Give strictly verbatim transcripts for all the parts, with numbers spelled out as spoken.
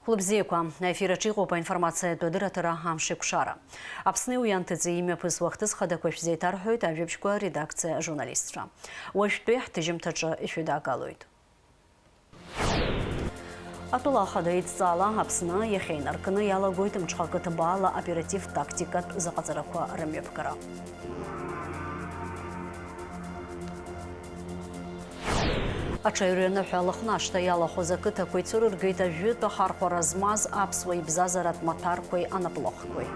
Хәлыбзиақәа, аефир аҿы иҟоуп аинформациатә адырраҭара Амшеикәшара. Аԥсни уи анҭыҵи имҩаԥысуа ахҭыс хадақәа шәзеиҭарҳәоит ажәабжьқәа редакциа ажурналистцәа. Уажәтәи ҳҭыжьымҭаҿы ишәыдагалоит. Атәыла ахада идҵала Аԥсны иахьа инаркны иалагоит мҽхакы ҭбаала оператив-тактикатә зыҟаҵарақәа рымҩаԥгара. Аҽаҩры аныҳәа Лыхнашҭа иалахәыз ақыҭақәа ицәырыргеит ажәытә ахархәара змаз аԥсуа ибзазаратә маҭәарқәеи анаплохқәеи.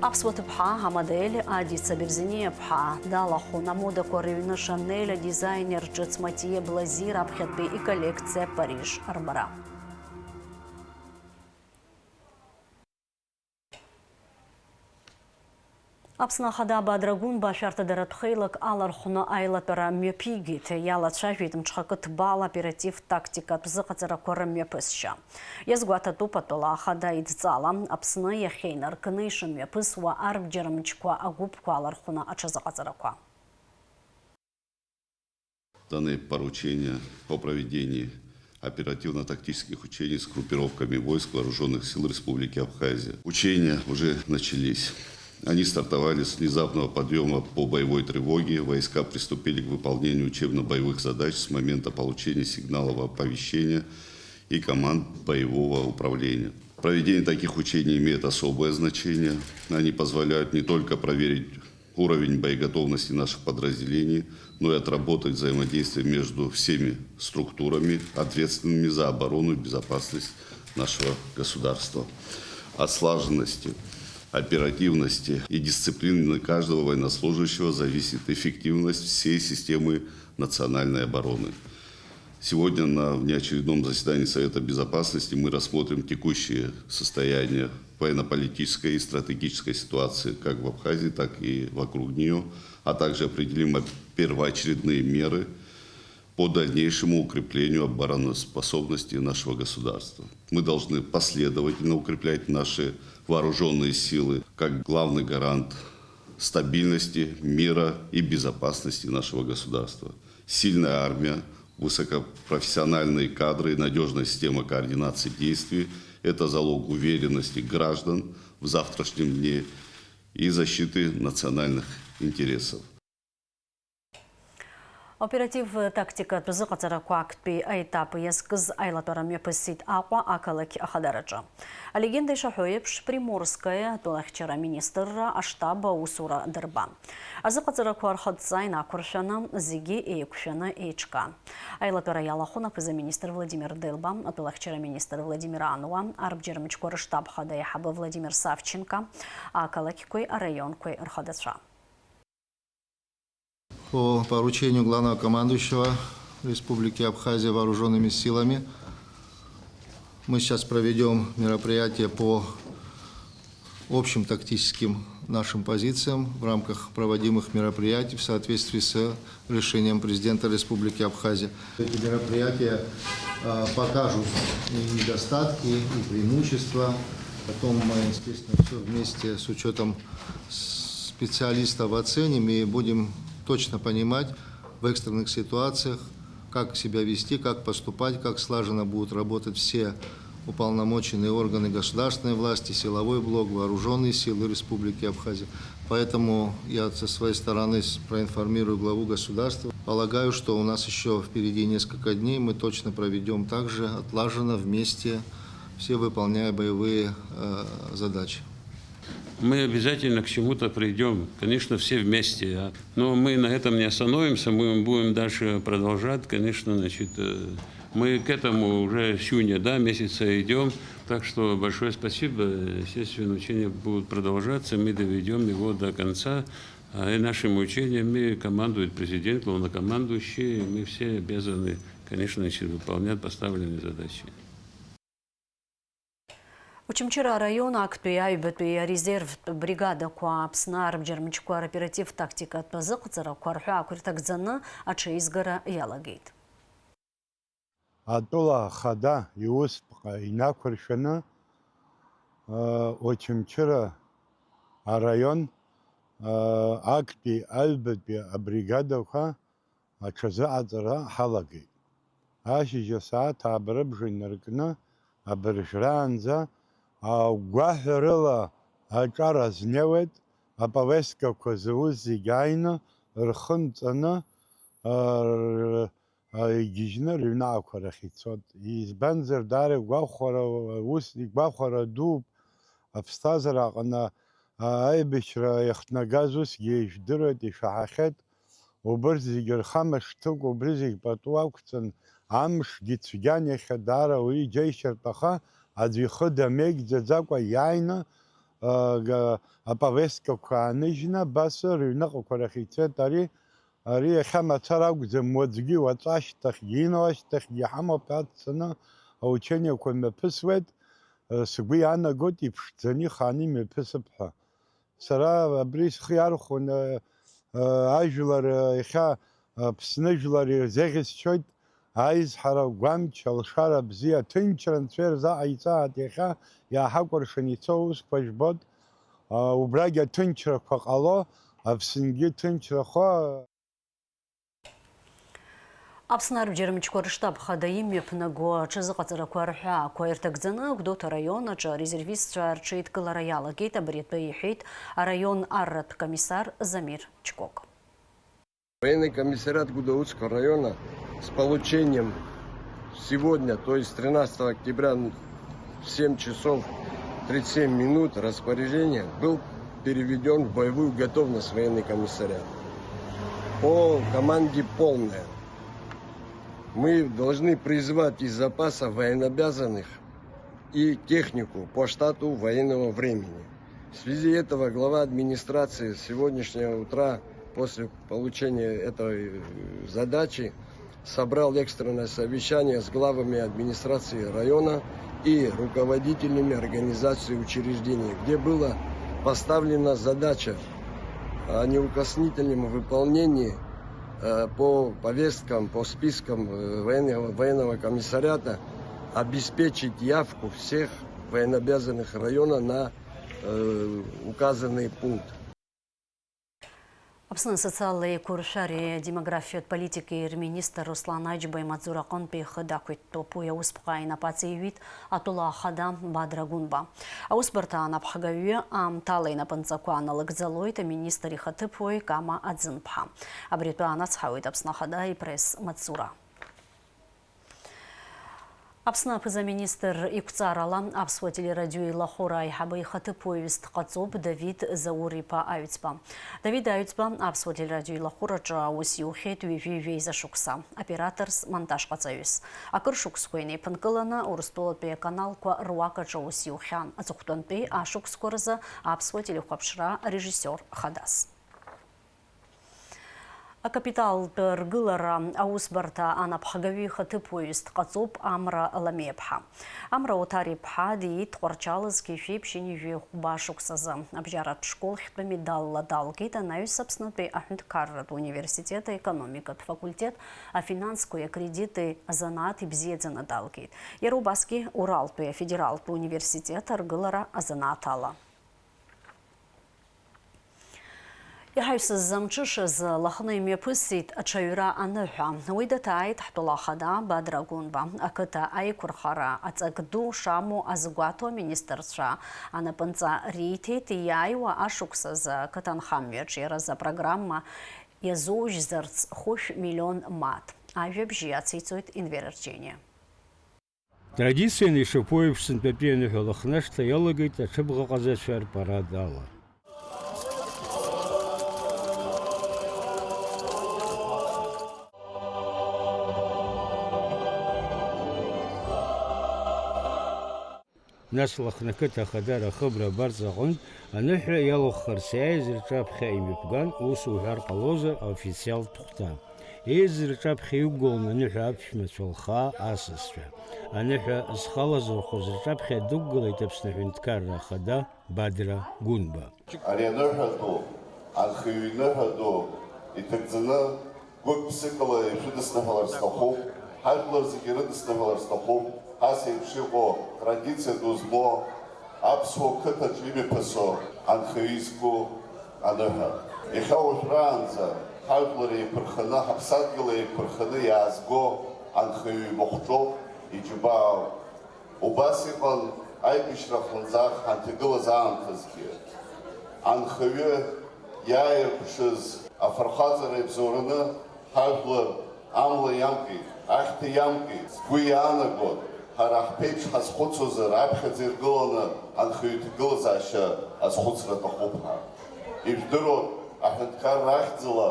Аԥсуа ҭыԥҳа амодель Адица Берзениаԥҳа далахәын амодақәа рыҩны Шанель адизайнер ҿыц Матие Блази раԥхьатәи иколлекциа Париж арбара. Аԥсны Ахада Абаа Драгәынба ашәарҭадаратә хеилак алархәны аилатәара мҩаԥигеит, иалацәажәеит мҽхакы ҭбаала оператив-тактикатә зыҟаҵарақәа рымҩаԥысшьа. Иазгәаҭатәуп атәыла ахада идҵала Аԥсны иахьа инаркны ишымҩаԥысуа арбџьар мчқәа агәыԥқәа алархәны аҽазыҟаҵарақәа. Данное поручение о проведении оперативно-тактических учений с группировками войск Вооружённых сил Республики Абхазия. Учения уже начались. Они стартовали с внезапного подъёма по боевой тревоге. Войска приступили к выполнению учебно-боевых задач с момента получения сигналов оповещения и команд боевого управления. Проведение таких учений имеет особое значение. Они позволяют не только проверить уровень боеготовности наших подразделений, но и отработать взаимодействие между всеми структурами, ответственными за оборону и безопасность нашего государства. От слаженности, оперативности и дисциплины каждого военнослужащего зависит эффективность всей системы национальной обороны. Сегодня на внеочередном заседании Совета Безопасности мы рассмотрим текущее состояние военно-политической и стратегической ситуации как в Абхазии, так и вокруг нее, а также определим первоочередные меры по дальнейшему укреплению обороноспособности нашего государства. Мы должны последовательно укреплять наши вооружённые силы как главный гарант стабильности, мира и безопасности нашего государства. Сильная армия, высокопрофессиональные кадры и надёжная система координации действий — это залог уверенности граждан в завтрашнем дне и защиты национальных интересов. Оператив-тактикатә зыҟаҵарақәа актәи аетап иазкыз аилатәара мҩаԥысит Аҟәа ақалақь ахадараҿы. Алегенда ишаҳәо еиԥш, Приморское атәылахьчара аминистрра аштаб аусура дырбан. Азыҟаҵарақәа рхыҵӡа инақәыршәаны, зегьы еиқәшәаны еиҿкаан. Аилатәара иалахәын аԥыза-министр Владимир Делба, атәылахьчара аминистр Владимир Ануа, арбџьармчқәа рыштаб хада аиҳабы Владимир Савченко, ақалақьқәеи араионқәеи рхадацәа. По поручению главного командующего Республики Абхазия вооружёнными силами мы сейчас проведём мероприятие по общим тактическим нашим позициям в рамках проводимых мероприятий в соответствии с решением президента Республики Абхазия. Эти мероприятия, а, покажут и недостатки, и преимущества. Потом мы, естественно, всё вместе с учётом специалистов оценим и будем точно понимать в экстренных ситуациях, как себя вести, как поступать, как слаженно будут работать все уполномоченные органы государственной власти, силовой блок, вооружённые силы Республики Абхазия. Поэтому я со своей стороны с-, проинформирую главу государства. Полагаю, что у нас ещё впереди несколько дней, мы точно проведём также отлаженно, вместе, все выполняя боевые, э, задачи. Мы обязательно к чему-то придём, конечно, все вместе. А, но мы на этом не остановимся, мы будем дальше продолжать, конечно, значит, э, мы к этому уже с июня, да, месяца идём. Так что большое спасибо. Естественно, учения будут продолжаться, мы доведём его до конца. А, и нашими учениями командует президент, главнокомандующий. Мы все обязаны, конечно, значит, выполнять поставленные задачи. Очамчыра араион актәи аҩбатәи арезервтә бригадақәа Аԥсны арбџьармчқәа роператив-тактикатә азыҟаҵарақәа рҳәаақәа ирҭагӡаны аҽеизгара иалагеит. Атәыла ахада иусԥҟа инақәыршәаны, Очамчыра араион актәи аҩбатәи абригадақәа аҽазыҟаҵара ҳалагеит. ашьыжь асааҭ ааба рыбжа инаркны, абыржәраанӡа, агәаҳәарыла аҿар азнеиуеит, аповесткақәа зауз зегь ааины, рхы нҵаны, р-, р-, игьежьны рыҩныҟақәа рахь ицоит. Избанзар, даара игәахәара, ус игәахәара дууп, аԥсҭазаара аҟны, а, аибашьра иахҭнагаз усгьы ижәдыруеит, ишәаҳахьеит. Убырҭ зегьы рхамышҭыкәа, убри зегь пату ақәҵан, амшгьы цәгьан иахьа, даара уаҩы иџьеишьартә, аха аӡәы ихы дамеигӡаӡакәа иааины, а, га-, аповесткақәа ааныжьны, абас рыҩныҟақәа рахь ицеит. Ари, ари иахьа мацара акәӡам, уаҵәгьы, уаҵәы ашьҭахьгьы, ино ашьҭахьгьы иҳамоуп, аццаны аучениақәа мҩаԥысуеит. Сгәы иаанагоит, иԥшӡаны ихааны имҩаԥысып ҳәа. Сара абри схы иархәон, э, э, ажәлар, э, иахьа, э, Аԥсны жәлар ирзеӷьасшьоит аизҳара гәамч, алшара бзиа, аҭынчра Анцәа ирзаҟаиҵааит, иахьа иааҳакәыршан ицо аусқәа жәбоит. Э, убрагь аҭынчрақәа ҟало, Аԥсынгьы ҭынчрахо. Аԥсны арбџьар мчқәа рыштаб хада имҩаԥнаго аҽазыҟаҵарақәа рҳәаақәа ирҭагӡаны Гәдоуҭа араион аҿы арезервистцәа рҽеидкылара иалагеит, абри атәы иҳәеит араион арратә комиссар Замир Чкок. Военный комиссариат Гудауцкого района с получением сегодня, то есть тринадцатого октября, в семь часов тридцать семь минут распоряжения был переведён в боевую готовность военный комиссариат. По команде полная. Мы должны призвать из запаса военнообязанных и технику по штату военного времени. В связи этого глава администрации с сегодняшнего утра после получения этой, э, задачи собрал экстренное совещание с главами администрации района и руководителями организаций и учреждений, где была поставлена задача о неукоснительном выполнении, э, по повесткам, по спискам, э, военного, военного комиссариата обеспечить явку всех военнообязанных района на, э, указанный пункт. Аԥсны асоциалла еиқәыршәареи адемографиатә политикеи рминистр Руслан Аџьба имаҵзура аҟынтәи ихы дақәиҭтәуп. Уи аусԥҟа инапы аҵаиҩит атәыла ахада Бадра Гәынба. Аусбарҭа анапхгаҩы аамҭала инапынҵақәа налыгӡалоит аминистр ихаҭыԥуаҩ Кама Аӡынԥҳа. Абри атәы анацҳауеит Аԥсны ахада ипресс-маҵзура. Аԥсны аԥыза-министр иқәҵарала аԥсуа телерадиоеилахәыра аиҳабы ихаҭыԥуаҩыс дҟаҵоуп Давид Заур-иԥа Аҩӡба. Давид Аҩӡба аԥсуа телерадиоеилахәыраҿы аус иухьеит ҩажәи жәеиза шықәса, операторс, монтажҟаҵаҩыс. Акыр шықәсқәа инеиԥынкыланы Урыстәылатәи аканалқәа руак аҿы аус иухьан, аҵыхәтәантәи ашықәсқәа рзы аԥсуа телехәаԥшра режиссиор хадас. Акапиталтә ргылара аусбарҭа анапхгаҩы ихаҭыԥуаҩыс дҟаҵоуп Амра Ламиаԥҳа. Амра Оҭар-иԥҳа диит Тҟәарчал зқьи жәшәи ԥшьынҩажәи хәба шықәсазы. Абжьаратә школ хьтәы медалла далгеит, анаҩс Аԥснытәи аҳәынҭқарратә университет аекономикатә факультет афинансқәеи акредити азанааҭ ибзиаӡаны далгеит. Иара убасгьы Уралтәи афедералтә университет аргылара азанааҭ ала. Иҳаҩсыз амҽышазы Лыхны имҩаԥысит аҽаҩра аныҳәа. Уи даҭааит ҳтәыла ахада Бадра Гәынба. Ақыҭа аиқәырхара аҵак ду шамоу азгәаҭо аминистрцәа анапынҵа риҭеит, иааиуа ашықәсазы ақыҭанхамҩаҿ иаразы апрограмма иазужьзарц хәышә миллион мааҭ. Ажәабжь иациҵоит Енвер Арчениа. Традицианы ишаԥу еиԥш, сынтәатәи аныҳәа Лыхнашҭа иалагеит аҽыбӷаҟазацәа рпарад ала. Нас Лыхны ақыҭа ахадара ахыбра абарҵа аҟынтә аныҳәа иалахәхарц иааиз рҿаԥхьа имҩаԥган, ус уҳәар ҟалозар, аофициалтә хәҭа. Еизара рҿаԥхьа иқәгылан аныҳәа аԥшәмацәа, лхаа асасцәа. Аныҳәа зхалазырхәыз рҿаԥхьа дықәгылеит Аԥсны аҳәынҭқарра ахада Бадра Гәынба. Ари аныҳәа ду, анхаҩы иныҳәа ду иҭагӡаны гәык-ԥсыкала ишәыдысныҳәалар сҭахуп, ҳажәлар зегьы ирыдысныҳәалар сҭахуп, ас еиԥш иҟоу традициа ду змоу аԥсуа қыҭаҿ имҩаԥысуа анхаҩы изку аныҳәа. Иахьа уажәраанӡа ҳажәлар еиқәырханы, ҳаԥсадгьыл еиқәырханы иаазго Анхаҩы имахәҿоуп, иџьабаауп. Убас иҟан аибашьра ахлымӡаах ҳанҭагылаз аамҭазгьы. Анхаҩы иааирԥшыз афырхаҵара ибзоураны ҳажәлар амла иамкит, ахьҭа иамкит. Сгәы иаанагон, ҳара ҳԥеиԥш ҳазхәыцуазар, аԥхьаӡа иргыланы анхаҩы иҭагылазаашьа азхәыцра аҭахуп ҳәа. Ижәдыруан, аҳәынҭқарра ахьӡала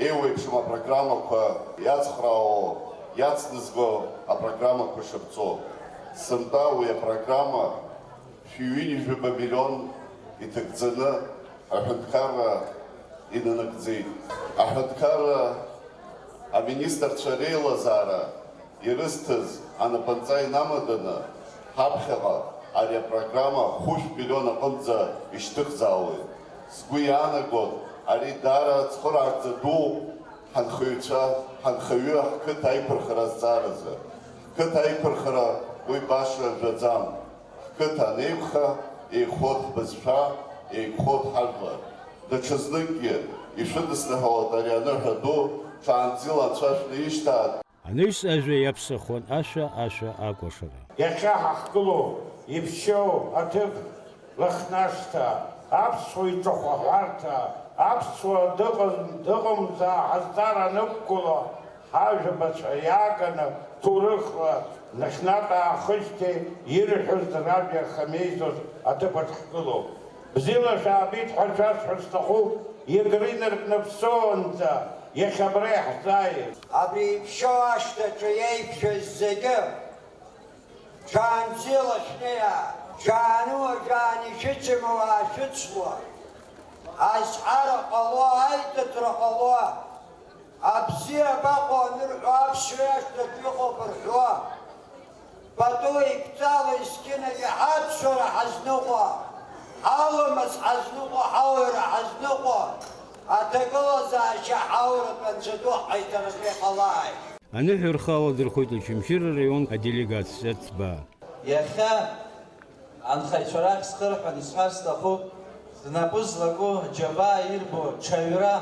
еиуеиԥшым апрограммақәа иацхраауа, иацназго апрограммақәа шаԥҵоу. Сынтәа уи апрограмма шәи ҩынҩажәаба миллион иҭагӡаны аҳәынҭқарра инанагӡеит. Аҳәынҭқарра аминистрцәа реилазаара ирызҭаз анапынҵа инамаданы, ҳаԥхьаҟа ари апрограмма хәышә миллион аҟынӡа ишьҭыхзаауеит. Сгәы иаанагон, ари даара цхыраагӡа дууп ҳанхаҩцәа, ҳанхаҩы ҳқыҭа аиқәырхара азҵааразы. Ҳқыҭа аиқәырхара уи баша жәаӡам. Ҳқыҭа анеиқәха, еиқәхоит ҳбызшәа, еиқәхоит ҳажәлар. Даҽазныкгьы ишәыдысныҳәалоит ари аныҳәа ду, ҽаанӡала анцәа шәнаишьҭааит. Анаҩс ажәа иаԥсахуан ашәа, ашәа акәашара. Иахьа ҳахгылоу, иԥшьоу аҭыԥ Лыхнашҭа, аԥсуа иҿахәаҳәарҭа, аԥсуа дыҟам, дыҟамзаа ҳазҵаара анықәгыло, ҳажәабацәа иааганы, ҭоурыхла, наҳнатә аахыжьҭеи ирҳәоз ражәа хамеизоз аҭыԥаҿ ҳгылоуп. Бзиала шәаабеит ҳәа шәасҳәар сҭахуп, Егры инаркны Ԥсоуанӡа иахьа абра иаҳзааиз. Абри иԥшьоу ашҭаҿы иеиқәшәаз зегьы, ҽаанбзиала шәнеиааит, ҽааны уажәааны ишәыцым ауаа шәыцло, азҳара ҟало, аиҵыҵра ҟало, абзиа абаҟоу анырҳәо, аԥсшәа иашҭаҿы иҟоуп рҳәо, пату еиқәҵала есқьынагьы ҳаԥсуара ҳазныҟәо, ҳаламыс ҳазныҟәо, ҳауаҩра ҳазныҟәо, аҭагылазаашьа ҳауратә анцәа ду ҳаиҭаратәы иҟалааит. Аныҳәа рхы аладырхәит Очамчыра араион аделегациа ҭбаа. Иахьа анхаҩцәа рахь схы рҳәан исҳәар сҭахуп, знапы злаку, џьабаа ирбо, ҽаҩра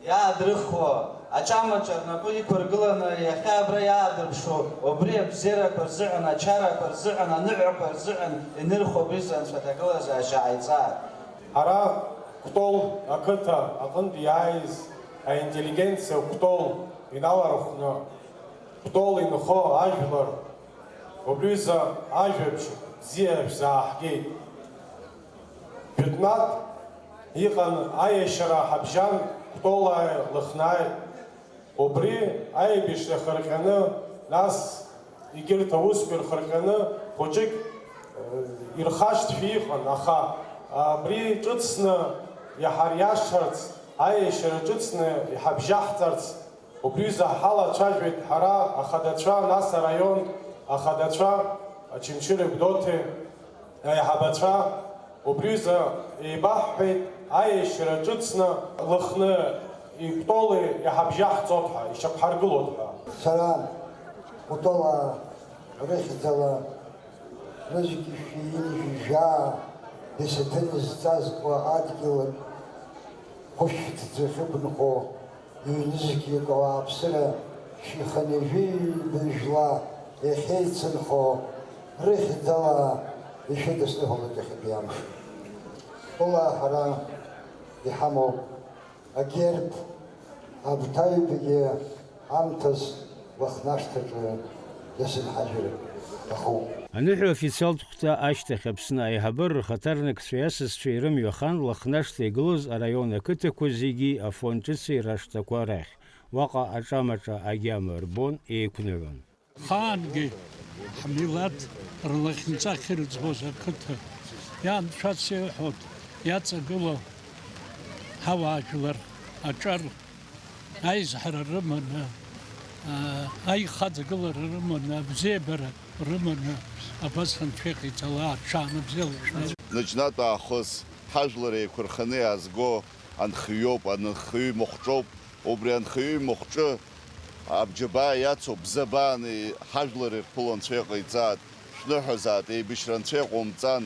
иаадрыхуа, аҿамаҿа рнапы иқәыргыланы иахьа абра иаадырԥшуа, убри абзиарақәа рзыҳәан, ачарақәа рзыҳәан, аныҳәақәа рзыҳәан инырхуа абри анцәа аҭагылазаашьа ҟаиҵааит. Ҳара Кәтол ақыҭа аҟынтә иааиз аинтеллигенциа Кәтол иналархәны, Кәтол инхо ажәлар, убриазы ажәабжь бзиа шәзааҳгеит. Жәытәнатә иҟан аиашьара ҳабжьан Кәтолааи Лыхнааи. Убри аибашьра хырҟьаны, нас егьырҭ аусқәа ирхырҟьаны хәыҷык, э, ирхашҭшәа иҟан, аха абри ҿыцны иҳариашарц, аиашьара ҿыцны иҳабжьаҳҵарц, убриазы ҳалацәажәеит ҳара ахадацәа, нас араион ахадацәа, Очамчыреи Гәдоуҭеи аиҳабацәа. Убриазы еибаҳҳәеит, аиашьара ҿыцны Лыхны Кәтоли иҳабжьаҳҵоит ҳәа, ишьақәҳаргылоит ҳәа. Сара Кәтола рыхьӡала нызқь шәи ҩынҩажәи жәаа десятина зҵазкуа адгьыл хәышәтәӡа ахьықәынхо, ҩнызқьҩык ауааԥсыра шәиханы ҩажәи ҩба жәла иахьеицынхо рыхьӡала ишәыдысныҳәалоит иахьатәи амш. Тәыла ҳара иҳамоуп агерб, абҭаҩбагьы ҳамҭас Лыхнашҭаҿы иасынҳажәыр ахоуп. Аныҳәа официалтә хәҭа ашьҭахь Аԥсны аиҳабыра рхаҭарнакцәеи асасцәеи рымҩа хан Лыхнашҭа игылаз араион ақыҭақәа зегьы Афон ҿыци рашҭақәа рахь. Уаҟа аҿамаҿа агьама рбон, еиқәныҳәон. Ахаангьы ҳмилаҭ рлахьынҵа ахьырӡбоз ақыҭа, ианшәац иҳәоит, иаҵагылоу ҳауаажәлар аҿар аизҳара рыманы, аа, аихаҵгылара рыманы, абзиабара рыманы, абас анцәа иҟаиҵала, ҽаанбзиала шәнеи. Наџьнатә аахыс ҳажәлар еиқәырханы иаазго анхаҩоуп, анхаҩы имахәҿоуп. Убри анхаҩы имахәҿы абџьабаа иацу бзабааны ҳажәлар ирԥыло анцәа иҟаиҵааит, шәныҳәазааит, еибашьра анцәа иҟоумҵан.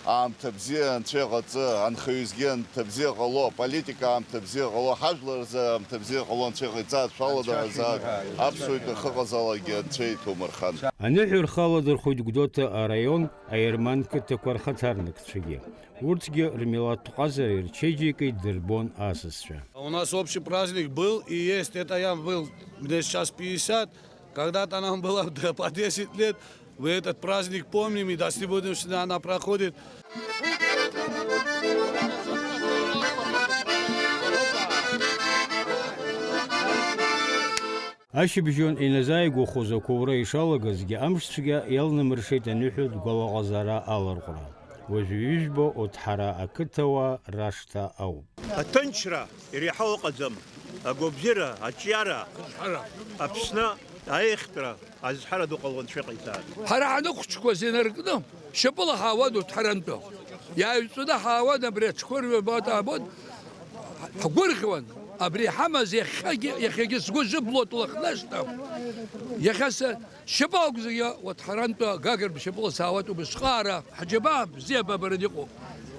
Аамҭа бзиа Анцәа иҟаҵы, анхаҩызгьы аамҭа бзиа ҟало, аполитика аамҭа бзиа ҟало, ҳажәлар рзы аамҭа бзиа ҟало Анцәа иҟаиҵааит, шәаладаҳәазаат, аԥсуа итәы ахьыҟазаалакгьы Анцәа иҭоумырхан. Аныҳәа рхы аладырхәит Гәдоуҭа араион аерман қыҭақәа рхаҭарнакцәагьы. Урҭгьы рмилаҭтә ҟазара ирҽеиџьеикит дырбон асасцәа. У нас общий праздник был и есть, это я был, мне сейчас пятьдесят, когда-то нам было по десять лет, мы этот праздник помним и до сегодняшнего дня она проходит. Ашьыбжьон иназааигәахоз ақәаура ишалагазгьы, амшцәгьа иалнамыршеит аныҳәатә гәалаҟазаара аларҟәра. Уажәы ҩыжәба Оҭҳара ақыҭауаа рашҭа ауп. Аҭынчра иреиҳау ыҟаӡам. Агәабзиара, аҿиара, Аԥсны аиӷьтәра азҳара ду ҟалон шәыҟаиҵааит. Ҳара ҳаныхәыҷқәаз инаркны, шьапыла ҳаауан Оҭҳарантәы. Иааҩҵәаны ҳаауан абри аҽқәа рҩа баҭа аабон. Ҳгәырӷьуан, абри иҳамаз иахьагьы, иахьагьы сгәы жыблоит Лыхнашҭа. Иахьа са шьапы акәзаргьы, Уаҭҳарантәи Гагратәи шьапыла саауеит убысҟаара, ҳџьабаа бзиабабаран иҟоуп.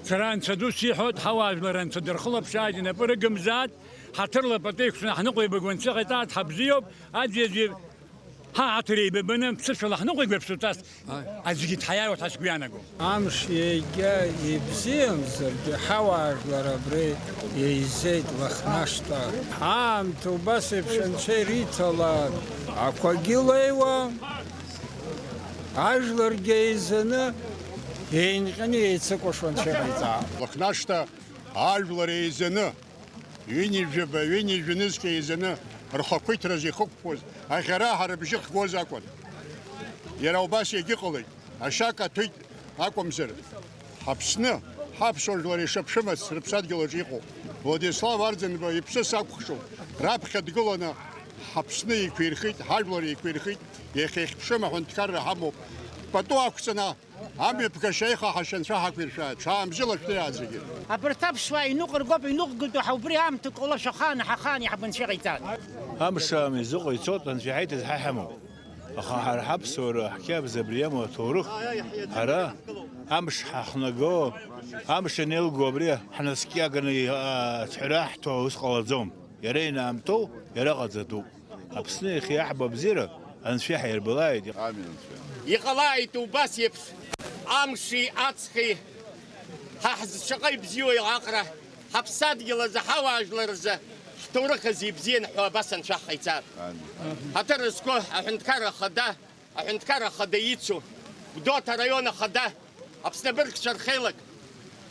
Сара Анцәа ду сиҳәоит, ҳауаажәлар Анцәа дырхылаԥшааит, инапы рыгымзааит, ҳаҭырла пату еиқәшәаны ҳныҟәеибагон, сыҟаиҵааит, ҳабзиоуп, аӡәи-аӡәи Ҳа ҳаҭыр еибабаны, ԥсышәала ҳныҟәигап сутәаз, аӡәгьы дҳаиааиуеит ҳәа сгәы иаанагом. Амш егьа ибзиамзаргьы, ҳауаажәлар абри еизеит Лыхнашҭа. Аамҭа убас еиԥш анцәа ириҭалан, ақәагьы леиуан, ажәларгьы еизаны, еинҟьаны еицыкәашо анцәа иҟаиҵа. Лыхнашҭа ажәлар еизаны. Ҩынҩажәаба, ҩынҩажәа нызқь еизаны рхақәиҭраз ихықәԥоз аӷьараҳәа рыбжьы хгоз акәын. Иара убас иагьыҟалеит, ашьа каҭәеит акәымзар, ҳАԥсны, ҳаԥсуа жәлар ишаԥшәымац рыԥсадгьыл аҿы иҟоуп. Владислав Арӡынба иԥсы сакәыхшоуп, раԥхьа дгыланы ҳАԥсны еиқәирхеит, ҳажәлар еиқәирхеит, иахьа ихьԥшым аҳәынҭқарра ҳамоуп. Пату ақәҵаны, Амҩаԥгашьа аиха ҳашьанцәа ҳақәиршәааит, шаамзилашәҭиаат зегьы. Абарҭ аԥсуаа иныҟәыргоуп, иныҟәгатәу ҳаубри аамҭа кәалашәа ахаан, ҳахаан иаҳбанцәа иҟаиҵааит. Амш аамҭа изыҟоу ицоит, анцәа иҳаиҭаз ҳа ҳамоуп. Аха ҳара ҳаԥсуара, ҳқьабз абри иамоу аҭоурых, ҳара амш ҳахнаго, амш анеилго абри ҳнаскьаганы, а, ацәҳәара ҳҭо ус ҟалаӡом. Иара инаамҭоу, иара ҟаҵатәуп. Аԥсны иахьа иаҳбо абзиара Анцәа иҳаирбалааит. Амин, Анцәа. Иҟалааит убас еиԥш амши аҵхи ҳа ҳзы шаҟа ибзиоу аҟара, ҳаԥсадгьыл азы, ҳауаажәлар рзы, ҳҭоурых азы ибзиан ҳәа абас Анцәа ҳҟаиҵар. Амин. Ҳаҭыр зқәу аҳәынҭқарра ахада, аҳәынҭқарра ахада ицу, Гәдоуҭа араион ахада, Аԥсны абыргцәа рхеилак,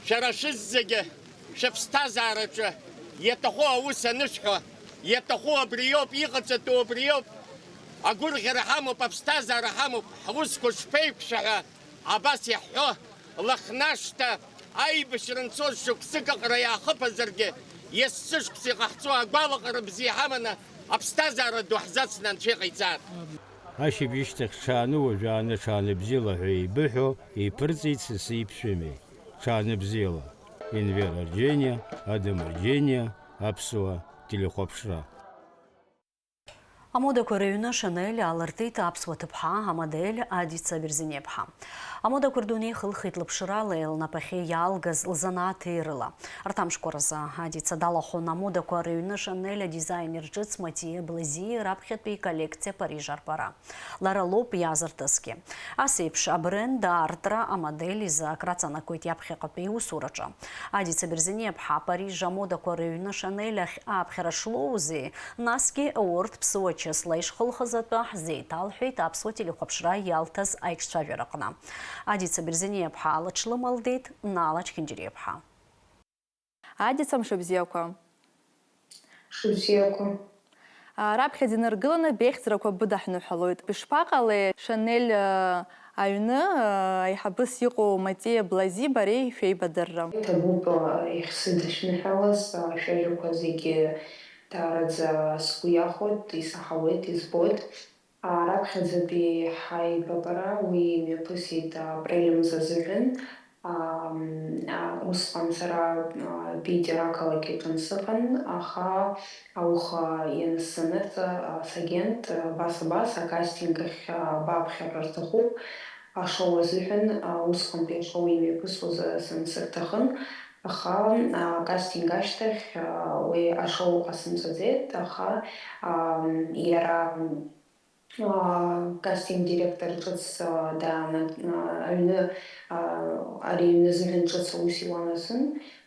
шәара шәыззегьы шәыԥсҭазаараҿы иаҭаху аус анышәҳәо, иаҭаху абриоуп, иҟаҵатәу абриоуп, агәырӷьара ҳамоуп, аԥсҭазаара ҳамоуп, ҳусқәа шԥеиқәшәа ҳәа абас иаҳҳәо, Лыхнашҭа аибашьра нцоз шықәсык аҟара иаахыԥазаргьы, есышықәс иҟаҳҵо агәалаҟара бзиа ҳаманы аԥсҭазаара ду ҳзацны Анцәа иҟаиҵар. Ашьыбжьышьҭахь ҽааны уажәааны ҽааны бзиала ҳәа еибыҳәо, еиԥырҵит Сасиԥ Шәемеи. Ҽааны бзиала. Енвер Арџьениа, Адам Арџьениа, Аԥсуа телехәаԥшра. Амодақәа рыҩны Шанель аалыртит аԥсуа ҭыԥҳа, амодель Адица Берзениаԥҳа. Амодақәа рдунеи ихылхит лыԥшрала, лнапахьы иаалгаз лзанааҭи рыла. Арҭ амшқәа рзы Адица далахәын амодақәа рыҩны Шанель адизаинер ҿыц Матиа Блази раԥхьатәи иколлекциа Париж арбара. Лара лоуп иаазыртызгьы. Ас еиԥш абренд аартра амодель изы акраҵанакуеит иаԥхьаҟатәи иусураҿы. Адица Берзениаԥҳа Париж амодақәа рыҩны Шанель ахь ааԥхьара шлоузеи, насгьы урҭ ԥсуа чысла ишхылхыз атәы ҳзеиҭалҳәеит аԥсуа телехәаԥшра иалҭаз аиҿцәажәараҟны. Адица Берзениаԥҳа лыҽлымалдеит Нала Чхинџьириаԥҳа. Адица, мшыбзиақәа! Мшыбзиақәа! А, раԥхьаӡа инаргыланы беихьӡрақәа быдаҳныҳәалоит. Ишԥаҟалеи, Шанель, а, аҩны, а, аиҳабыс иҟоу Матиа Блази бареи шәеибадырра? Иҭабуп, а, иахьсыдышәныҳәалаз, а, шәажәақәа зегьы даараӡа сгәы иахәоит, исаҳауеит, избоит. Раԥхьаӡатәи ҳаибабара уи мҩаԥысит апрель мза азыҳәан. Усҟан сара Питер ақалақь аҿы сыҟан, аха ауха ианысзанырҵа, сагент, абас-абас акастинг ахь баԥхьаҟа рҭахуп, ашоу азыҳәан, а, усҟантәи ашоу имҩаԥысуаз, а, сымцар сҭахын, аха, а, акастинг ашьҭахь, а, уи ашоу ҟасымҵаӡеит, аха, ам, иара, а, кастинг директор ҿыц, а, даана-, а, аҩны, а, ари аҩны азыҳәан ҿыц аус иуан азын,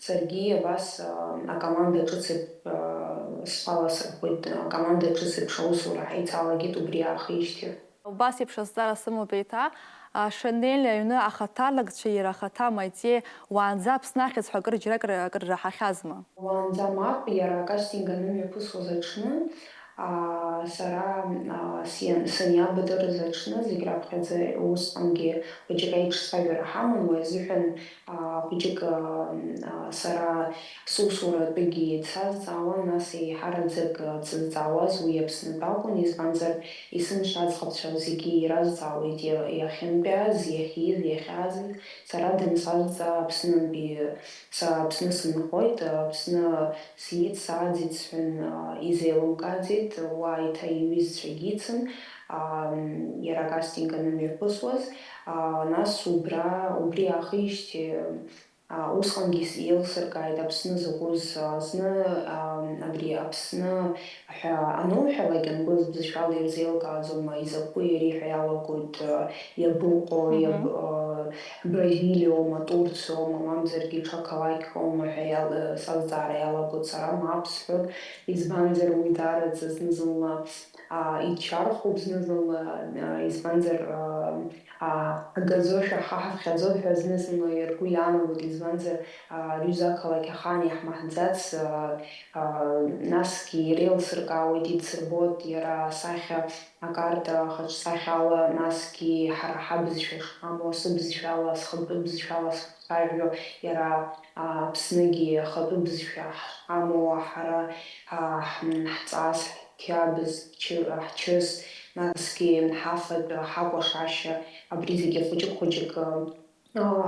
саргьы абас, а, акоманда ҿыц еип-, а, схала сырхәит, акоманда ҿыц еиԥш аусура ҳаицалагеит убри аахижьҭеи. Убас еиԥш азҵаара сымоуп еиҭа. А, Шанель аҩны ахаҭарнакцәа иара ахаҭа Маитиа уаанӡа Аԥсны ахьӡ ҳәа акыр џьара акыр, акыр раҳахьазма? Уаанӡа мап, иара акастинг анымҩаԥысуаз аҽны, а, сара, а, сиан-, саниабадырыз аҽны, зегь раԥхьаӡа усҟангьы хәыҷык аиҿцәажәара ҳаман, уи азыҳәан, а, хәыҷык, а, а, сара сусуратәыгьы дсазҵаауан, нас еиҳараӡак, а, дзызҵаауаз уи Аԥснытә акәын, избанзар, есымша аӡӷабцәа зегьы иразҵаауеит иа-, иахьынтәааз, иахьиз, иахьааӡаз, сара дансазҵаа Аԥснынтәи, са Аԥсны сынхоит, Аԥсны сиит, сааӡеит сҳәан, а, изеилымкааӡеит, уа еиҭа иҩызцәагьы ицын, а, м, иара акастинг анымҩаԥысуаз, а, нас убра, убри аахижьҭеи, а, усҟангьы с-, еилсыркааит Аԥсны закәыз, а, зны, а, абри Аԥсны ҳәа ануҳәалак, ангәыз бызшәала ирзеилкааӡом, изакәи ари ҳәа иалагоит, а, иабыҟоу, Мгм. иаб-, а, Бразилиоума, Турциоума, мамзаргьы ҽа қалақьоума ҳәа иал-, сазҵаара иалагоит, сара мап сҳәоит, избанзар, уи даараӡа зны-зынла, а, иччархәуп, зны-зынла, а, избанзар, а, а, ҳгаӡошәа, ҳа ҳаԥхьаӡоит ҳәа зны-зынла ргәы иаанагоит, избанзар, а, рҩыза ақалақь ахаан иаҳмаҳаӡац, а, а, насгьы иреилсыркаауеит, идсырбоит иара асахьа, акарта хаҿсахьала, насгьы ҳара ҳабызшәа шҳамоу, сыбызшәала, схатәы бызшәала схцәажәо, иара, а, Аԥсныгьы ахатәы бызшәа ҳамоу, ҳара, а, ҳм-, ҳҵас, ҳқьабз, ҳчы-, ҳчыс, насгьы ҳафатә, ҳакәашашьа, абри зегьы хәыҷык-хәыҷык, а,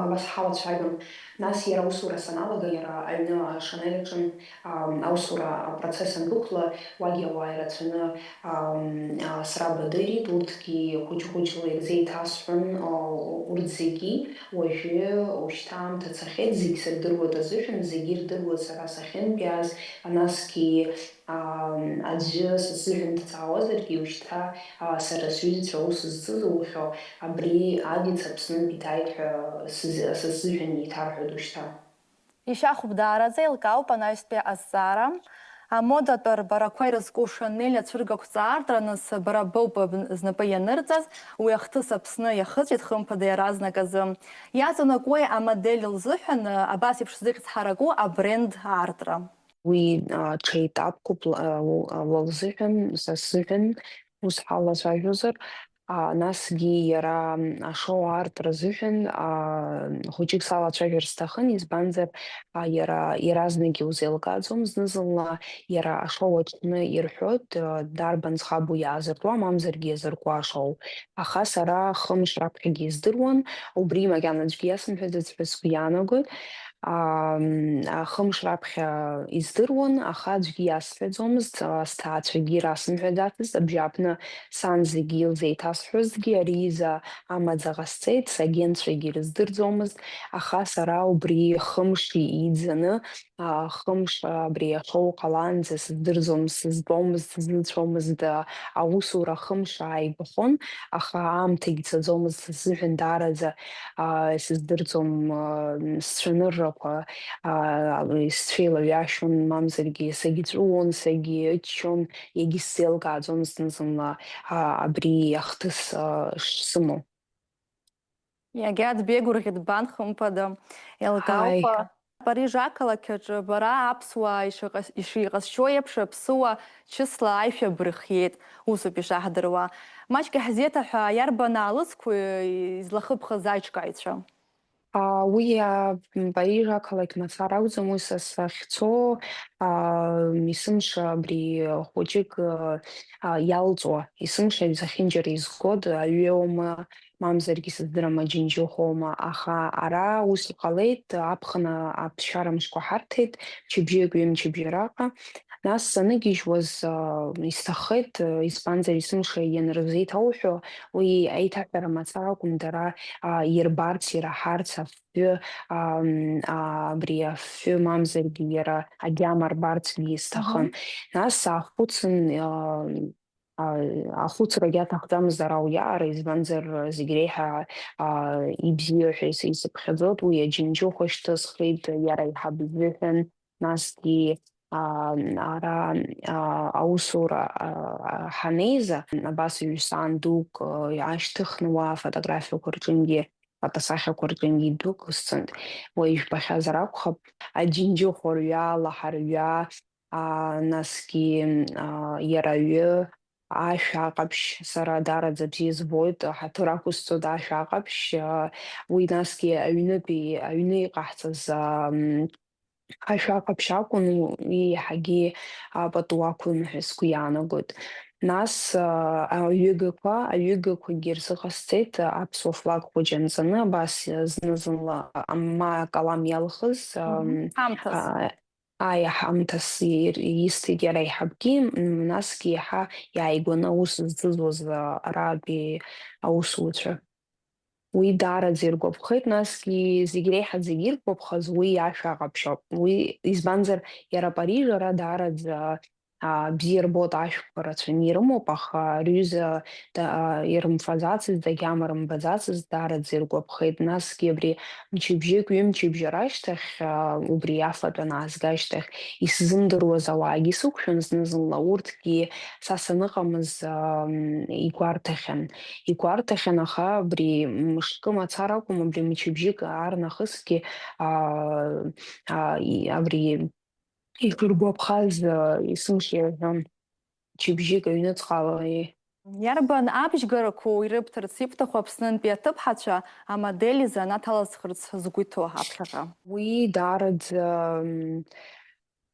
абас ҳалацәажәон. Нас иара аусура саналага, иара аҩны ашанель аҿын, ам, аусура апроцесс андәықәла, уагьы ауаа ирацәаны, ам, а, срабадырит, урҭгьы хәыҷы-хәыҷла ирзеиҭасҳәон, а, урҭ зегьы, уажәы, ушьҭа аамҭа цахьеит, зегь сырдыруеит азыҳәан, зегьы ирдыруеит сара сахьынтәиааз, насгьы, ам, аӡәы са сзыҳәан дҵаауазаргьы, ушьҭа, а, сара сҩызцәа аус зцызухьоу, абри Адица Аԥснынтә иҭааит ҳәа сыз-, са сзыҳәан еиҭарҳәоит ушьҭа. Ишәахәап даараӡа, еилкаауп анаҩстәи азҵаара. Амодатә арбарақәа ирызку Шанель ацәыргақәҵа аартра, нас, бара боуп бн-, знапы ианырҵаз, уи ахҭыс Аԥсны иахыҵәеит, хымԥада, иаразнак азы. Иаҵанакуеи амодель лзыҳәан, абас еиԥш зыхьӡ ҳараку абренд аартра? Уи, а, ҽа етапқәоуп ла-, а, ла-, ла лзыҳәан, са сзыҳәан, ус ҳалацәажәозар, а, насгьы иара, м, ашоу аартра азыҳәан, а, хәыҷык салацәажәар сҭахын, избанзар, а, иара иаразнак иузеилкааӡом, зны-зынла иара ашоу аҿы ирҳәоит, а, дарбан ӡӷабу иаазыртуа, мамзаргьы иазыркуа ашоу. Аха сара хымш раԥхьагьы издыруан, убри макьана аӡәгьы иасымҳәаӡац ҳәа сгәы иаанагоит. Ам, а, хымш раԥхьа издыруан, аха аӡәгьы иасҳәаӡомызт, а, сҭаацәагьы расымҳәаӡацызт, абжьааԥны сан зегьы илзеиҭасҳәозҭгьы ари иза амаӡа ҟасҵеит, сагентцәагьы ирыздырӡомызт, аха сара убри хымш иӡаны, а, хымш абри ашоу ҟалаанӡа сыздырӡомызт, сызтәомызт, сзыцәомызт, а, аусура хымш ааигәахон, аха аамҭагьы цаӡомызт, са сзыҳәан даараӡа, а, сыздырӡом, а, сцәаныррақәа, а, сцәеилаҩашьон, мамзаргьы сагьҵәыуон, сагьыччон, иагьысзеилкааӡомызт зны-зынла, а, абри ахҭыс, а, шсымоу. Иагьа дбеигәырӷьеит, бан, хымԥада. Еилкаауп, Ҳаи. Париж ақалақь аҿы бара аԥсуаа ишыҟас-, ишиҟазшьо еиԥш аԥсыуа чысла аишәа бырхиеит, усоуп ишаҳдыруа. Маҷк иаҳзеиҭаҳәа, иарбан аалыҵқәоу излахыбхыз аиҿкааҩцәа? А, уи, а, м, Париж ақалақь мацара акәӡам, уи са сахьцо, а, м, есымша абри хәыҷык, а, а, иалҵуа, есымша зехьынџьара изгоит, аҩеиума, мамзаргьы сыздырам, аџьынџьыхәоума, аха ара ус иҟалеит, аԥхын аԥсшьара мшқәа ҳарҭеит, мчыбжьык, ҩымчыбжьараҟа, Нас саныгьежьуаз, аа, исҭаххеит, аа, избанзар, есымша ианрызеиҭауҳәо, уи аиҭаҳәара мацара акәым, дара, аа, ирбарц, ираҳарц афҩы, аа, м, аа, абри афҩы мамзаргьы иара агьама рбарцгьы исҭахын. Нас саахәыцын, аа, аа, ахәыцрагьы аҭахӡамызт ара уиаҟара, избанзар, зегь реиҳа, аа, ибзиоу ҳәа ис-, исыԥхьаӡот, уи аџьынџьыхәа шьҭысхит, иара иҳаб изыҳәан. Насгьы, аа, ара, аа, аусура, аа, ҳанеиза, абас ҩ-саан дук, аа, аашьҭыхны уа афотографиақәа рҿынгьы, афотосахьақәа рҿынгьы идәықәсҵан, уа ижәбахьазар акәхап, аџьынџьыхәа рҩа, лаҳа рҩа, аа, насгьы, аа, иара аҩы, ашә аҟаԥшь, сара даараӡа бзиа збоит, ҳаҭыр ақәысҵоит ашә аҟаԥшь, аа, уи насгьы аҩнытәи, аҩны иҟаҳҵаз, аа, м, ашә аҟаԥшь акәын, уи еиҳагьы, а, пату ақәын ҳәа сгәы иаанагоит. Нас, а, аҩыгақәа, аҩыгақәагьы рзыҟасҵеит, а, аԥсуа флаг хәыҷы анҵаны, абас, а, зны-зынла ама акалам иалхыз, Мгм. ам, Ҳамҭас. а, аиаҳа-, аамҭас ир-, исҭеит иара аиҳабгьы, м, насгьы иаҳа иааигәаны аус зӡыӡуаз, а, араатәи аусуцәа. Уи даараӡа иргәаԥхеит, насгьы зегь реиҳа зегь иргәаԥхаз уи ашә аҟаԥшьоуп. Уи, избанзар, иара Париж ара даараӡа, аа, бзиа рбоит, ашәқәа рацәаны ирымоуп, аха рҩыза да-, аа, ирымфаӡацызт, агьама рымбаӡацызт, даараӡа иргәаԥхеит. Насгьы абри мчыбжьык, ҩымчыбжьа рашьҭахь, аа, убри афатә анаазга ашьҭахь, исзымдыруаз ауаагьы сықәшәон зны-зынла, урҭгьы са саныҟамыз, аа, игәарҭахьан. Игәарҭахьан, аха абри мышкы мацара акәым, абри мчыбжьык аарнахысгьы, аа, аа, и-, абри ишыргәаԥхаз, аа, есымша ирҳәон, мчыбжьык аҩныҵҟала, еи. Иарбан абжьгарақәоу ирыбҭарц ибҭаху Аԥснынтәи аҭыԥҳацәа амодели занааҭ алазхырц згәы иҭоу аԥхьаҟа? Уи даараӡа, м,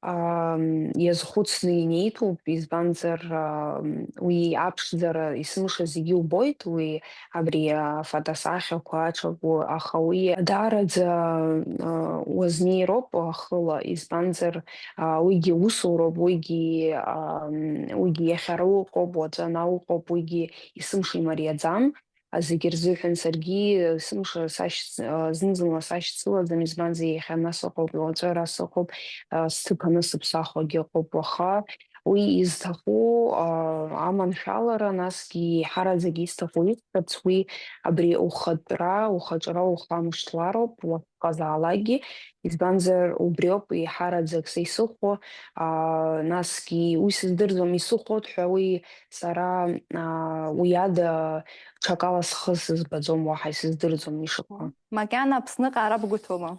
ам, иазхәыцны инеитәуп, избанзар, ам, уи аԥшӡара есымша зегьы убоит, уи абри афотосахьақәа аҽаку, аха уи даараӡа, а, уазнеироуп хыла, избанзар, а, уигьы усуроуп, уигьы, ам, уигьы иахьа уҟоуп, уаҵәы ана уҟоуп, уигьы есымша имариаӡам. А, зегьы рзыҳәан саргьы, э, сымш-, сашьц-, э, зны-зынла сашьцылаӡам, избанзар, иахьа ана сыҟоуп, уаҵәы ара сыҟоуп, э, сҭыԥ аны сыԥсахуагьы ыҟоуп, аха уи изҭаху, э, аманшәалара, насгьы еиҳараӡак исҭаху иқәтәарц, уи абри ухатәра, ухаҿра ухамышҭлароуп, уахьҟазаалакгьы, избанзар, убриоуп еиҳараӡак са исыхәо, аа, насгьы уи сыздырӡом, исыхәот ҳәа уи сара, аа, уи ада ҽакала схы сызбаӡом, уаҳа исыздырӡом ишыҟоу. Макьана Аԥсныҟа ара бгәы ҭоума?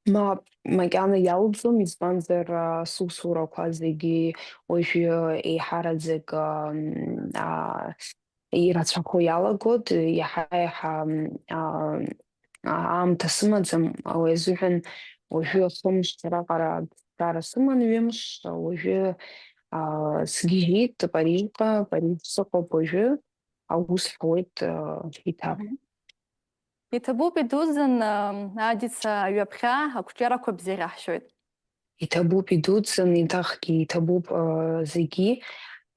Мап, макьана иалҵӡом, избанзар, аа, сусурақәа зегьы уажәы еиҳараӡак, ам, аа, ирацәахо иалагоит, иаҳа-иаҳа, м, аа, а-, аамҭа сымаӡам, уи азыҳәан уажәы хымш раҟара ԥсҭазаара сыман, ҩымш, уажәы, аа, сгьежьит Парижҟа, Париж сыҟоуп уажәы, аус ҳауеит, аа, иҭаб. Мгм. Иҭабуп идуӡӡан, аа, Адица, ҩаԥхьа ақәҿиарақәа бзиа ҳшәоит. Иҭабуп идуӡӡан, еиҭахгьы иҭабуп, аа, зегьы,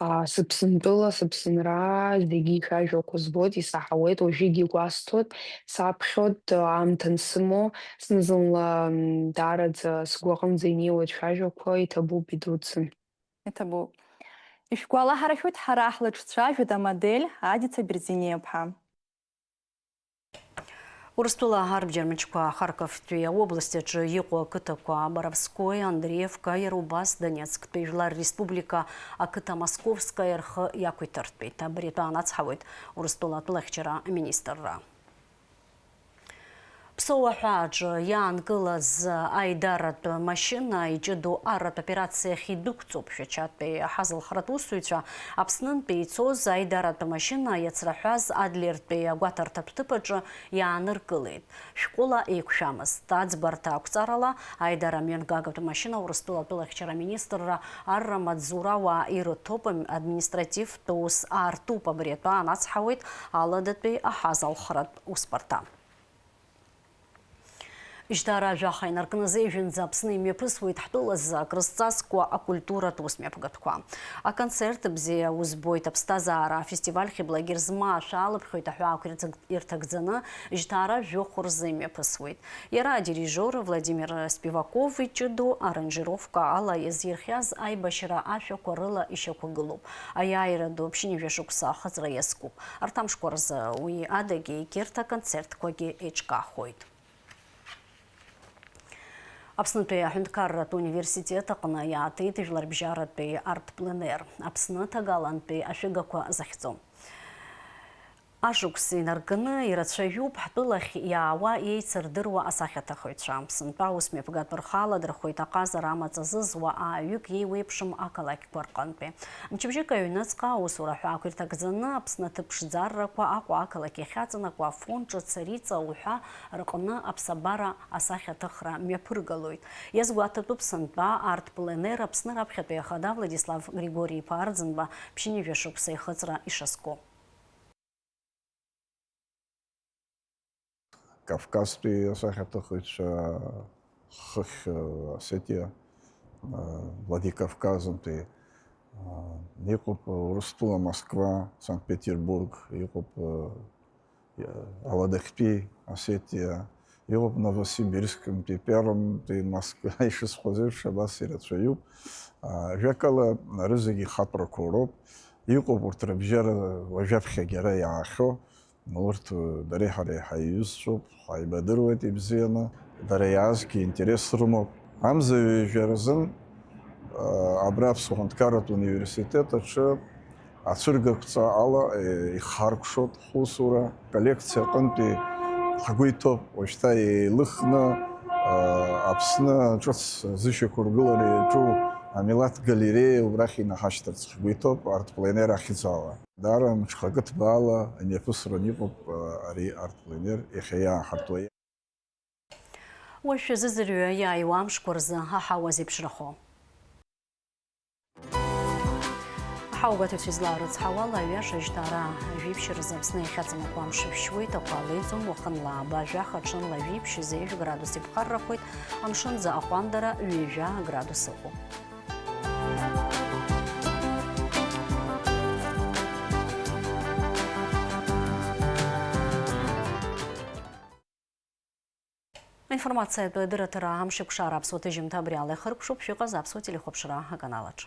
аа, сыԥсынтәыла, сыԥсынра, зегьы ишәажәақәа збоит, исаҳауеит, уажәыгьы игәасҭоит, саԥхьоит, аамҭа ансымоу, зны-зынла, м, даараӡа сгәы аҟынӡа инеиуеит шәажәақәа, иҭабуп идуӡӡан. Иҭабуп. Ишәгәалаҳаршәоит, ҳара ҳлаҿцәажәоит амодель Адица Берзиниаԥҳа. Урыстәыла арбџьар мчқәа Харковтәи аобласть аҿы иҟоу ақыҭақәа Боровское, Андреевка, иара убас Донецктәи Жәлар Республика ақыҭа Московское рхы иақәиҭыртәеит. Абри атәы анацҳауеит Урыстәыла атәылахьчара аминистрра. Ԥсоу аҳәааҿы иаанкылаз аидаратә машьына иҷыдоу арратә операциахь идәықәҵоуп. Шәачатәи аҳазалхратә усзуҩцәа Аԥснынтәи ицоз аидаратә машьына иацраҳәаз Адлертәи агәаҭарҭатә ҭыԥ аҿы иааныркылеит. Шәҟәыла еиқәшәамызт. Аӡбарҭа ақәҵарала, аидара мҩангагатә машьына Урыстәыла атәылахьчара аминистрра арра маҵзурауаа ирыҭоуп, административтә ус аартуп. Абри атәы анацҳауеит Аладатәи аҳазалхратә усбарҭа. Жьҭаара жәаха инаркны зежәынӡа Аԥсны имҩаԥысуеит ҳтәылазы акрызҵазкуа акультуратә усмҩаԥгатәқәа. Аконцерт «Бзиа узбоит аԥсҭазаара» афестиваль хьыблагьы рзы маашәа алыԥхьоит аҳәаақәа ирҭагӡаны, жьҭаара жәохә рзы имҩаԥысуеит. Иара адирижиор Владимир Спиваков иҷыдоу аранжировка ала иазирхиаз аибашьра ашәақәа рыла ишьақәгылоуп. Аиааира ду ԥшьынҩажәа шықәса ахыҵра иазкуп. Арҭ амшқәа рзы уи адагьы егьырҭ аконцертқәагьы еиҿкаахоит. Аԥснытәи аҳәынҭқарратә университет аҟны иааҭеит жәларбжьаратәи арт-пленер, Аԥсны ҭагалантәи ашәыгақәа захьӡу. Ашықәс инаркны ирацәаҩуп ҳтәылахь иаауа еицырдыруа асахьаҭыхыҩцәа. Сынтәа аусмҩаԥгатә рхы аладырхәеит аҟазара амаҵ азызуа ааҩык иеиуеиԥшым ақалақьқәа рҟынтәи. Мчыбжьык аҩныҵҟа аусура ҳәаақәа ирҭагӡаны Аԥсны аҭыԥ ԥшӡаррақәа, Аҟәа ақалақь иахьаҵанакуа, Афон ҿыц, Ариҵа уҳәа рҟны аԥсабара асахьаҭыхра мҩаԥыргалоит. Иазгәаҭатәуп сынтәа арт-пленер Аԥсны раԥхьатәи ахада Владислав Григори-иԥа Арӡынба ԥшьынҩажәа шықәса ихыҵра ишазку. Кавказтәи асахьаҭыхыҩцәа, хыхь, Осетиа, Владикавказынтәи, иҟоуп Урыстәыла Москва, Санкт-Петербург, иҟоуп Аладахьтәи Осетиа, иҟоуп Новосибирскынтәи, Пермтәи, Москва, ишысҳәаз еиԥш, абас ирацәаҩуп. Ажәакала, рызегьы ихатәрақәоу роуп. Иҟоуп урҭ рыбжьара уажәаԥхьагьы ара иаахьоу. Урҭ дареи ҳареи ҳаиҩызцәоуп, ҳаибадыруеит ибзианы. Дара иаазгьы интерес рымоуп. Амза ҩажәа рзын, а, абра Аԥсуа Ҳәынҭқарратә университет аҿы ацәыргақәҵа ала, е, ихаркәшоит ҳусура. Коллекциа аҟынтәи ҳгәы иҭоуп, уажәшьҭа еилыхны, а, Аԥсны ҿыц зышьақәыргылара иаҿу амилаҭ галереиа убрахь инаҳашьҭырц ҳгәы иҭоуп арт-пленер ахьӡала. Даара мҽхакы ҭбаала имҩаԥысран иҟоуп, а, ари арт-пленер иахьа иааҳартуа. Уажә шәазыӡырҩы иааиуа амшқәа рзы аҳауа зеиԥшрахо. Аҳауагәаҭаҩцәа излаарыцҳауала, аҩаша жьҭаара жәиԥшь рзы Аԥсны иахьаҵанакуа амш шәшьуеит, ақәа леиӡом, уахынла ааба жәаха, ҽынла жәиԥшь, зежә градус иԥхаррахоит, амшынӡы аҟәандара ҩажәа градус ыҟоуп. Аинформациатә дырраҭара «Амшеикәшара» аԥсуа ҭыжьымҭа абри ала ихыркәшоуп, шәыҟаз аԥсуа телехәаԥшра аканалаҿ.